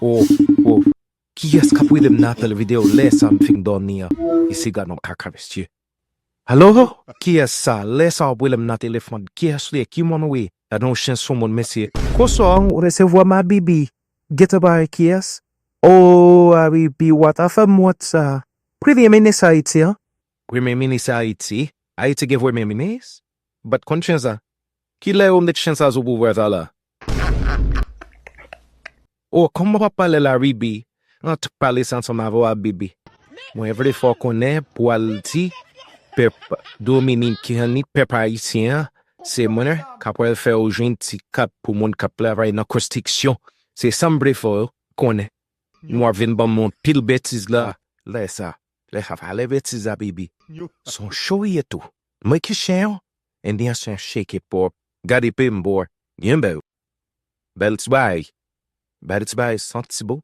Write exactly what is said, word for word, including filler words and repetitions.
Oh, oh. Kiyès k ap rele m nan apèl videyo lè sa m fin dòmi an? E siga nan kaka, mesye. Alo? Kiyès sa? Lè sa w ap rele m nan telefòn? Kiyès li ye? Ki moun ou ye? Gade yon chen sou moun, mesye. Kòman w resevwa m, Abibi? Gete bay kiyès? Oh, Abibi, w ap fè m wont sa. Premye minis Ayiti, an? Premye minis Ayiti? Ayiti gen premye minis? Bat konn chen sa. Kilè yo met chen sa sou pouvwa sa la? Oh, kòman w ap pale la, Bibi? An tou pale sa ansanm avè w, Bibi. Mwen vle fè w konnen pou w al di pèp dominiken an ni pèp ayisyen an, se mwen k ap pral fè w jwenn ti kat pou moun k ap travay nan konstriksyon. Se sa m vle fè w konnen. Nou ap vin ban m yon pil betiz la. Lè sa, lè sa, pale betiz la, Bibi. Se yon cho w ye tou. Mwen ki chen an? Endyen se yon chen ki pwòp. Gade pye m, bò. Byen bèl. Bèl ti bagay. Bèl ti bagay, santi bon.